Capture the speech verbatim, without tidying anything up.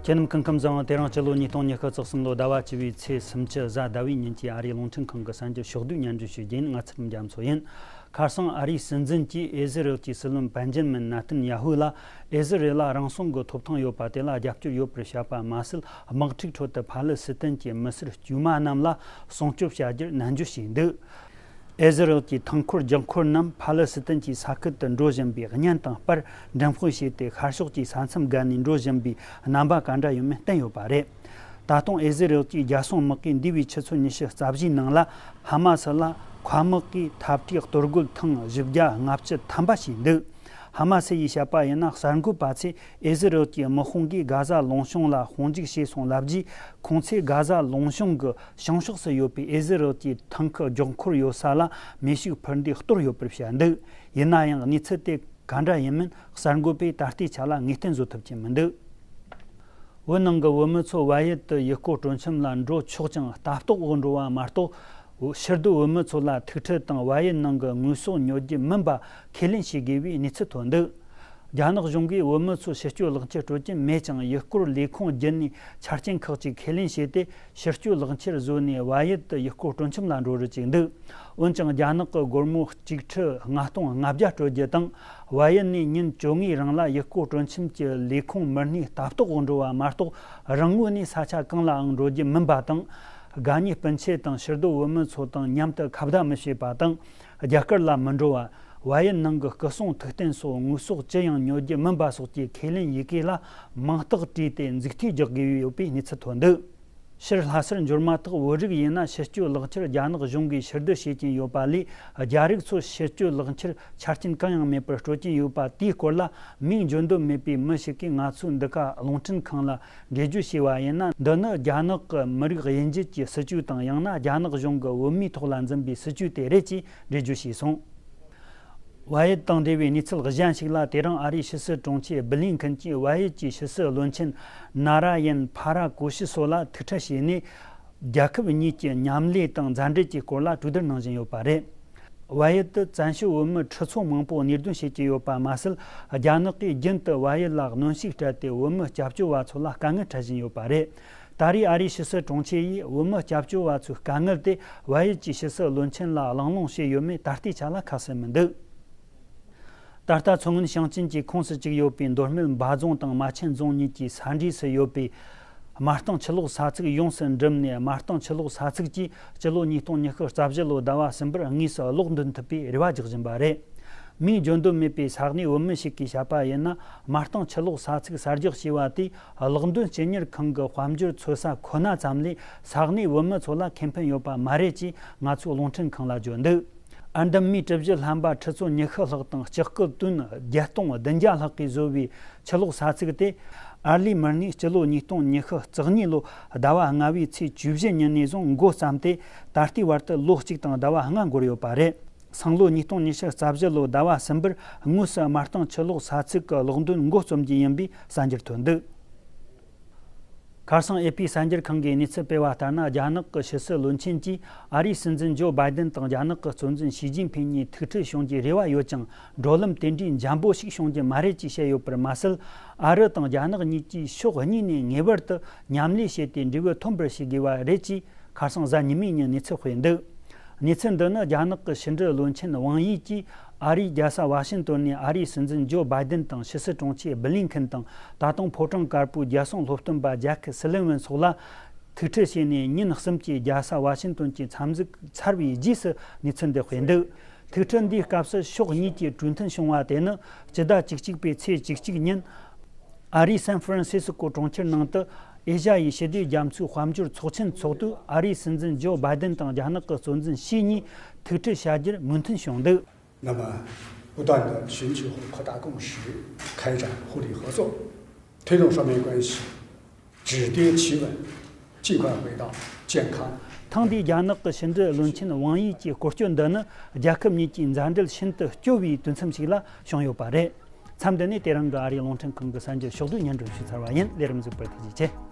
ཁྱེད་རྣམས་སྐུ་ཁམས་བཟང་། དེ་རིང་སྤྱི་ལོ་ཉིས་སྟོང་ཉི་ཤུ་རྩ་གསུམ་ལོ་ཟླ་བ་བཅུ་བའི་ཚེས་སུམ་ཅུ་གཟའ་ཟླ་བའི་ཉིན་གྱི་ཨ་རིའི་རླུང་འཕྲིན་ཁང་གི་གསར་འགྱུར་ཕྱོགས་བསྡུས་སྙན་སྒྲོན་ཞུ་རྒྱུ་ཡིན། ང་ཚེ་རིང་རྒྱ་མཚོ་ཡིན། ཁ་སང་ཨ་རིའི་སྲིད་འཛིན་གྱིས་ཨེ་ཟི་རལ་གྱི་སྲིད་བློན་བན་ཇི་མིན་ནཱ་ཐན་ཡ་ཧུ་ལ་ཨེ་ཟི་རལ་ལ་རང་སྲུང་གི་ཐོབ་ཐང་ཡོད་པ་དེ་ལ་རྒྱབ་སྐྱོར་ཡོད་པར་བཤད་པ་མ་ཟད། དམག་འཁྲུག་ཁྲོད་དུ་ཕ་ལེ་སི་ཐན་གྱི་མི་སེར་དཀྱུས་མ་རྣམས་ལ་སྲུང་སྐྱོབ་བྱ་རྒྱུར་ནན་བརྗོད་བྱས་འདུག་ཨེ་ཟི་རལ་གྱི་ཐང་འཁོར་ལྗང་འཁོར་རྣམས་ཕ་ལེ་སི་ཐན་གྱི་ས་ཁུལ་དུ་འགྲོ་བཞིན་པའི་བརྙན་དང་པར་འགྲེམས་སྤེལ་བྱས་ཏེ། ཤར་ཕྱོགས་ཀྱི་ས་མཚམས་བརྒལ་ནས་འགྲོ་བཞིན་པའི་རྣམ་པ་ག་འདྲ་ཡོད་མེད་བསྟན་ཡོད་པ་རེད། ད་དུང་ཨེ་ཟི་རལ་གྱི་རྒྱལ་སྲུང་དམག་གིས་འདས་པའི་ཆུ་ཚོད་ཉི་ཤུ་རྩ་བཞིའི་ནང་ལ་ཧ་མ་སི་ལ་མཁའ་དམག་གིས་འཐབ་གྲས་གཏོར་རྒོལ་ཐེངས་བཞི་བརྒྱ་ལྔ་བཅུ་ཐམ་པ་བྱས་འདུག་ཧ་མ་སི་ཡིས་བཤད་པ་ཡིན་ན། གསར་འགོད་པ་ཚོས་ཨེ་ཟི་རལ་གྱི་དམག་དཔུང་གིས་གྷ་ཟ་ལུང་གཤོང་ལ་དཔུང་འཇུག་བྱས་སོང་ལབ་རྗེས། ཁོང་ཚོས་གྷ་ཟ་ལུང་གཤོང་གི་བྱང་ཕྱོགས་སུ་ཡོད་པའི་ཨེ་ཟི་རལ་གྱི་ཐང་ཁུལ་མགྱོགས་འཁོར་ཡོད་ས་ལ་མེ་ཤུགས་འཕུར་མདེལ་གཏོར་ཡོད་པར་བཤད་འདུག་ཡིན་ན་ཡང་གནས་ཚུལ་དེ་ག་འདྲ་ཡིན་མིན་གསར་འགོད་པས་ད་ལྟའི་ཆ་ལ་ངེས་གཏན་བཟོ་ཐུབ་ཀྱི་མི་འདུག་བོད་ནང་གི་བོད་མི་ཚོ་བལ་ཡུལ་དུ་ཡུལ་སྐོར་སྤྲོ་འཆམ་ལ་འགྲོ་ཆོག་ཅིང་ལྟ་རྟོག་འོག་འགྲོ་བ་མ་གཏོགས། ཕྱིར་སྡོད་བོད་མི་ཚོ་ལ་ཐུག་འཕྲད་དང་བལ་ཡུལ་ནང་གི་དངོས་ཟོག་ཉོ་རྒྱུ་མིན་པ་ཁས་ལེན་བྱེད་དགོས་པའི་གནས་ཚུལ་ཐོན་འདུག་རྒྱ་ནག་གཞུང་གིས་བོད་མི་ཚོ་ཕྱིར་སྐྱོད་ལག་འཁྱེར་སྤྲོད་ཀྱིན་མེད་ཀྱང་། ཡུལ་སྐོར་ལས་ཁུངས་བརྒྱུད་ནས་ཆ་རྐྱེན་ཁག་ཅིག་ཁས་ལེན་བྱས་ཏེ། ཕྱིར་སྐྱོད་ལག་འཁྱེར་བཟོས་ནས་བལ་ཡུལ་དུ་ཡུལ་སྐོར་སྤྲོ་འཆམ་ལ་འགྲོ་རུ་བཅུག་འདུག་འོན་ཀྱང་། རྒྱ་ནག་གི་སྒོར་མོ་གཅིག་ཁྲི་ལྔ་སྟོང་ལྔ་བརྒྱ་སྤྲོད་རྒྱུ་དང་། བལ་ཡུལ་ནས་ཉིན་བཅོ་ལྔའི་རིང་ལ་ཡུལ་སྐོར་སྤྲོ་འཆམ་གྱི་ལས་ཁུངས་མི་སྣས་ལྟ་རྟོག་འོག་འགྲོ་བ་མ་གཏོགས། རང་ངོས་ནས་ས་ཆ་གང་ལའང་འགྲོ་རྒྱུ་མིན་པ་དང་། དགའ་ཉེ་སྤུན་མཆེད་དང་ཕྱིར་སྡོད་བོད་མི་ཚོ་དང་མཉམ་དུ་ཁ་བརྡ་མི་བྱེད་པ་དང་། རྒྱ་གར་ལ་མི་འགྲོ་བ། བལ་ཡུལ་ནང་གི་སྐུ་སྲུང་མཐུག་རྟེན་སོགས་དངོས་ཟོག་ཅི་ཡང་ཉོ་རྒྱུ་མིན་པ་སོགས་ཀྱི་ཁས་ལེན་ཡི་གེ་ལ་མིང་རྟགས་བྲིས་ཏེ་མཛུབ་ཐེལ་རྒྱག་དགོས་ཡོད་པའི་གནས་ཚུལ་ཐོན་འདུག་ཕྱིར་ལྷ་སར་འབྱོར་མ་ཐག་བོད་རིགས་ཡིན་ན་ཕྱིར་སྐྱོད་ལག་འཁྱེར་རྒྱ་ནག་གཞུང་གིས་ཕྱིར་བསྡུ་བྱེད་ཀྱིན་ཡོད་པ་ལས། རྒྱ་རིགས་ཚོ་ཕྱིར་སྐྱོད་ལག་འཁྱེར་ཆ་རྐྱེན་གང་ཡང་མེད་པར་སྤྲོད་ཀྱིན་ཡོད་པ་དེའི་སྐོར་ལ། མིང་བརྗོད་འདོད་མེད་པའི་མི་ཞིག་གིས་ང་ཚོའི་འདི་ག་རླུང་འཕྲིན་ཁང་ལ་འགྲེལ་བརྗོད་བྱས་པ་ཡིན་ན། འདི་ནི་རྒྱ་ནག་གི་མི་རིགས་དབྱེ་འབྱེད་ཀྱི་སྲིད་ཇུས་དང་། ཡང་ན་རྒྱ་ནག་གཞུང་གི་བོད་མིའི་ཐོག་ལ་འཛིན་པའི་སྲིད་ཇུས་དེ་རེད་ཅེས་འགྲེལ་བརྗོད་བྱས་སོང་། བལ་ཡུལ་དང་འབྲེལ་བའི་གནས་ཚུལ་གཞན་ཞིག་ལ། དེ་རིང་ཨ་རིའི་ཕྱི་སྲིད་དྲུང་ཆེ་བྷི་ལིན་ཁིན་གྱིས་བལ་ཡུལ་གྱི་ཕྱི་སྲིད་བློན་ཆེན་ན་ར་ཡན་ཕ་ར་ཀུ་ཤི་སོགས་ལ་ཐུག་འཕྲད་བྱས་ནས། རྒྱལ་ཁབ་གཉིས་ཀྱི་མཉམ་ལས་དང་མཛའ་འབྲེལ་གྱི་སྐོར་ལ་གྲོས་བསྡུར་གནང་བཞིན་ཡོད་པ་རེད། བལ་ཡུལ་དུ་བཙན་བྱོལ་བོད་མི་ཁྲི་ཚོ་མང་པོ་གཉེན་སྡོད་བྱེད་ཀྱི་ཡོད་པ་མ་ཟད། རྒྱ་ནག་གིས་རྒྱུན་དུ་བལ་ཡུལ་ལ་གནོན་ཤུགས་སྤྲད་དེ། བོད་མི་སྐྱབས་བཅོལ་བ་ཚོ་ལ་དཀའ་ངལ་འཕྲད་བཞིན་ཡོད་པ་རེད། ད་རེས་ཨ་རིའི་ཕྱི་སྲིད་དྲུང་ཆེ་ཡིས་བོད་མི་སྐྱབས་བཅོལ་བ་ཚོའི་དཀའ་ངལ་དེ་བལ་ཡུལ་གྱི་ཕྱི་སྲིད་བློན་ཆེན་ལ་གླེང་སློང་བྱས་ཡོད་མེད་ད་ལྟའི་ཆ་ལ་ཁ་གསལ་མི་འདུག་ད་ལྟ་མཚོ་སྔོན་ཞིང་ཆེན་གྱི་ཁོངས་སུ་བཅུག་ཡོད་པའི་མདོ་སྨད་འབའ་རྫོང་དང་རྨ་ཆེན་རྫོང་གཉིས་ཀྱི་ས་འདྲེས་སུ་ཡོད་པའི་སྨར་ཐང་ཆུ་ལོག་ས་ཚིགས་ཡོངས་སུ་འགྲིམས་ནས། སྨར་ཐང་ཆུ་ལོག་ས་ཚིགས་ཀྱིས་སྤྱི་ལོ་ཉིས་སྟོང་ཉི་ཤུ་རྩ་བཞི་ལོའི་ཟླ་བ་གསུམ་པར་དངོས་སུ་གློག་འདོན་ཐུབ་པའི་རེ་བ་རྒྱག་བཞིན་པ་རེད། མིང་བརྗོད་འདོད་མེད་པའི་ས་གནས་བོད་མི་ཞིག་གིས་བཤད་པ་ཡིན་ན། སྨར་ཐང་ཆུ་ལོག་ས་ཚིགས་གསར་རྒྱག་བྱས་པ་དེས་གློག་འདོན་སྤྱི་གཉེར་ཁང་གི་དཔལ་འབྱོར་འཚོལ་ས་ཁོ་ན་ཙམ་ལས་ས་གནས་བོད་མི་ཚོ་ལ་ཁེ་ཕན་ཡོད་པ་མ་རེད་ཅེས་ང་ཚོའི་རླུང་འཕྲིན་ཁང་ལ་བརྗོད་འདུག་ཨར་འདམ་མིའི་གྲུ་བཞི་ལྷམ་པ་ཁྲི་ཚོ་ཉི་ཤུ་ལྷག་དང་ལྕགས་སྐུད་ཏོན་བརྒྱད་སྟོང་བདུན་བརྒྱ་ལྷག་གིས་བཟོས་པའི་ཆུ་ལོག་ས་ཚིགས་དེ། ཨར་ལས་མུར་ནས་སྤྱི་ལོ་ཉིས་སྟོང་ཉི་ཤུ་རྩ་གཉིས་ལོ་ཟླ་བ་ལྔ་བའི་ཚེས་བཅུ་བཞི་ཉིན་ནས་བཟུང་འགོ་བརྩམས་ཏེ། ད་ལྟའི་བར་དུ་ལོ་གཅིག་དང་ཟླ་བ་ལྔ་འགོར་ཡོད་པ་རེད། སང་ལོ་ཉིས་སྟོང་ཉི་ཤུ་རྩ་བཞི་ལོའི་ཟླ་བ་གསུམ་པར་དངོས་སུ་སྨར་ཐང་ཆུ་ལོག་ས་ཚིགས་ཀྱི་གློག་འདོན་འགོ་རྩོམ་རྒྱུ་ཡིན་པའི་གསར་འགྱུར་ཐོན་འདུག་ཁ་སང་ཨེ་པི་གསར་འགྱུར་ཁང་གིས་གནས་ཚུལ་སྤེལ་བ་ལྟར་ན། རྒྱ་ནག་གི་ཕྱི་སྲིད་བློན་ཆེན་གྱིས་ཨ་རིའི་སྲིད་འཛིན་ཇོ་བྷའི་ཌེན་དང་རྒྱ་ནག་གི་གཙོ་འཛིན་ཞི་ཅིན་ཕིང་གཉིས་ཐུག་འཕྲད་བྱུང་རྒྱུའི་རེ་བ་ཡོད་ཀྱང་། བགྲོ་གླེང་དེ་འདྲའི་འཇམ་པོ་ཞིག་བྱུང་རྒྱུ་མ་རེད་ཅེས་བཤད་ཡོད་པར་མ་ཟད། ཨ་རི་དང་རྒྱ་ནག་གཉིས་ཀྱིས་ཕྱོགས་གཉིས་ནས་ངེས་པར་དུ་མཉམ་ལས་བྱས་ཏེ་འབྲས་བུ་ཐོན་པར་བྱེད་དགོས་པ་རེད་ཅེས། ཁ་སང་གཟའ་ཉི་མའི་ཉིན་གནས་ཚུལ་སྤེལ་འདུག་གནས་ཚུལ་འདི་ནི་རྒྱ་ནག་གི་ཕྱི་འབྲེལ་བློན་ཆེན་ཝང་ཡི་གྱིས་ཨ་རིའི་རྒྱལ་ས་ཝ་ཤིང་ཏོན་ནས་ཨ་རིའི་སྲིད་འཛིན་ཇོ་བྷའི་ཌེན་དང་ཕྱི་སྲིད་དྲུང་ཆེ་བྷི་ལིན་ཁིན་དང་། ད་དུང་ཕོ་བྲང་དཀར་པོའི་རྒྱལ་སྲུང་སློབ་སྟོན་པ་ཇེ་ཁི་སུ་ལི་ཝན་སོགས་ལ་ཐུག་འཕྲད་བྱས་ནས། ཉིན་གསུམ་གྱི་རྒྱལ་ས་ཝ་ཤིང་ཏོན་གྱི་འཚམས་གཟིགས་ཚར་བའི་རྗེས་སུ་གནས་ཚུལ་འདི་སྤེལ་འདུག་ཐུག་འཕྲད་འདིའི་སྐབས་སུ་ཕྱོགས་གཉིས་ཀྱི་གྲོས་མཐུན་བྱུང་བ་དེ་ནི་སྤྱི་ཟླ་བཅུ་གཅིག་པའི་ཚེས་བཅུ་གཅིག་ཉིན། ཨ་རིའི་སན་ཧྥ་རན་སི་སི་ཀོ་གྲོང་ཁྱེར་ནང་དུ་ཨེ་ཤ་ཡའི་ཞི་བདེ་རྒྱ་མཚོའི་དཔལ་འབྱོར་ཚོགས་ཆེན་ཚོགས་དུས། ཨ་རིའི་སྲིད་འཛིན་ཇོ་བྷའི་ཌེན་དང་རྒྱ་ནག་གི་གཙོ་འཛིན་ཞི་གཉིས་ཐུག་འཕྲད་བྱ་རྒྱུར་མོས་མཐུན་བྱུང་འདུག 那么，不断的寻求和扩大共识，开展互利合作，推动双边关系止跌企稳，尽快回到健康。 ཐེངས་འདིའི་རྒྱ་ནག་གི་ཕྱི་འབྲེལ་བློན་ཆེན་ཝང་ཡི་གྱི་སྐོར་སྐྱོད་འདི་ནི། རྒྱལ་ཁབ་གཉིས་ཀྱི་མཛའ་འབྲེལ་ཤིན་ཏུ་སྐྱོ་བའི་དུས་མཚམས་ཤིག་ལ་བྱུང་ཡོད་པ་རེད། མཚམས་འདི་ནས་དེ་རིང་གི་ཨ་རིའི་རླུང་འཕྲིན་ཁང་གི་གསར་འགྱུར་ཕྱོགས་བསྡུས་སྙན་སྒྲོན་ཞུས་ཚར་བ་ཡིན། ལས་རིམ་གཟིགས་པར་ཐུགས་རྗེ་ཆེ།